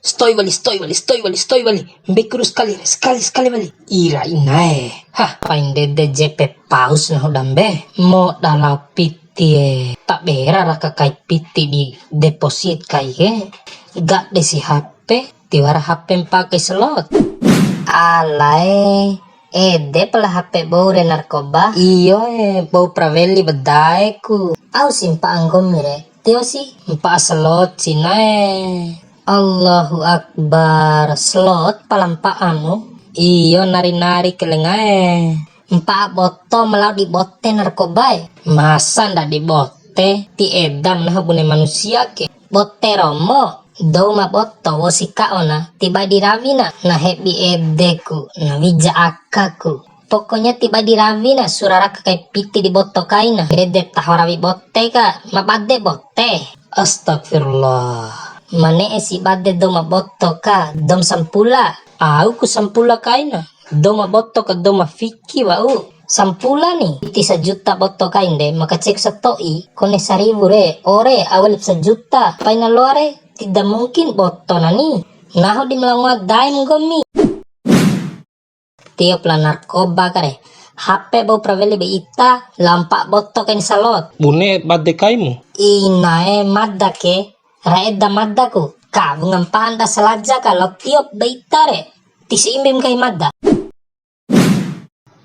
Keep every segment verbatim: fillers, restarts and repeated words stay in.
Stoi wali, stoi wali, stoi wali, stoi wali. Mbei kuru sekali, sekali, sekali wali. Ira inae. Hah, pain ndede jepe paus nahu dambe. Moda lao piti e. Tabe ra raka kai piti di deposit kai ke. Gade si H P, tiwara H P mpa'a kai slot. Alae, ede pala H P bou re Narkoba. Iyo e, bou pra weli ba daeku. Au si mpa'a nggomi re, tio si. Mpa'a slot cina e. Allahu Akbar, slot pala mpa'amu. Iyo, nari-nari ke lenga e. Mpa'a boto ma lao di bote Narkoba e. Masa nda di bote, ti edam nahu bune manusia ke. Bote romo, dou ma boto wa'u si ka'o na, ti bae di rawi na, na hebi edeku, na wija akaku. Pokoknya ti bae di rawi na, sura raka kai piti di boto kaina. Ede taho rawi bote ka, ma bade bote. Astagfirullah. Ma ne'e si bade dou ma boto ka, dou ma sampula. Au ku sampula kaina. Dou ma boto ka dou ma fiki wa'u. Sampula ni, piti sajuta boto kain de, ma kaceku sato'i, kone sariwu re, ore, au wali sajuta, paina loa re, tidak mungkin boto na ni. Nahu di ma lao ngoa dae nggomi. Tiop la Narkoba ka re. H P bou pra weli ba ita, lao mpa'a boto kain slot. Bune bade kaimu. Inae mada ke, ra eda madaku. Ka wunga mpa'a nda salaja ka lao tiop ba ita re. Tisi imbim kai mada.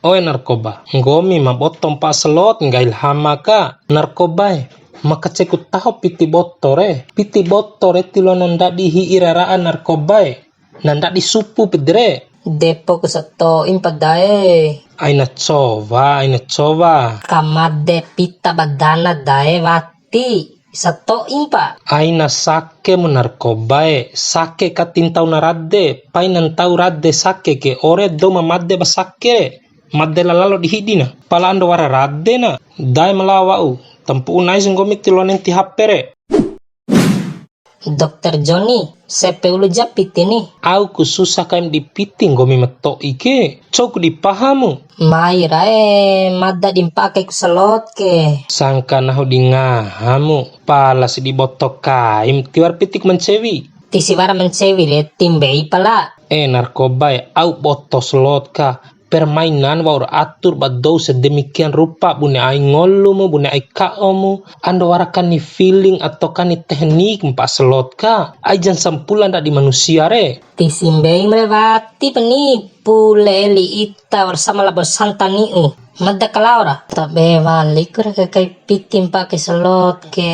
Oe Narkoba, nggomi ma boto mpa'a slot nggahi la Hama ka. Narkoba e, ma kaceku taho piti boto re. Piti boto re ti loa na ndadi hi'i rara'a Narkoba e. Na ndadi supu pede re. Depoku sato'i mpa dae. Aina cowa, aina cowa. Kamade pita ba dana dae wati. Sato'i mpa. Aina sake mu Narkoba e, sake ka ti ntau na rade, paina ntau rade sake ke, ore dou ma made ba sake re, made la lalo di hidi na, pala ando wara rade na, dae ma lao wa'u, tampu'u nais nggomi ti loa nenti H P re. Dokter Joni, sepe ulu ja piti ni. Au ku susah kaim di piti nggomi ma to'i ke, cou ku di pahamu. Mai ra e, mada di mpa'a kai ku slot ke. Sangka nahu di ngahamu, pala si di boto kaim, tiwara piti ku ma ncewi. Tisi wara ma ncewi re, ti mbei pala. E Narkoba e, au boto slot ka, permainan wa'ur atur ba dou sedemikian rupa, bune ai ngolumu, bune ai ka'omu, ando wara kani feeling atau kani teknik mpa'a slot ka, ai jan sampula ndadi manusia re. Tisi mbeim re wati pa ni, pule eli ita wa'ur sama labo santa ni'u. Mada kalao ra. Tabe waliku ra ke kai piti mpa'a kai slot ke.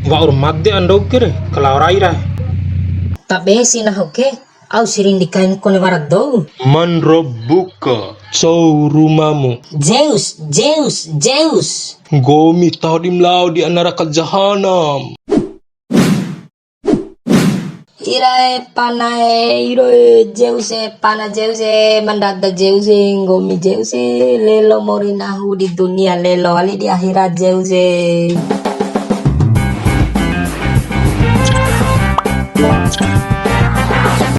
Wa'ur made andou ke re, kalao rai ra. Tabe si nahu ke, au si rindi kain kone wara dou. Man rabbuka, cou rumamu. Zeus, Zeus, Zeus. Nggomi taho di ma lao di ana raka jahanam. Irae panae, iroe Zeus e, pana Zeus e, mandada Zeus e, nggomi Zeus e, lelo mori nahu di dunia, lelo wali di akhirat Zeus e.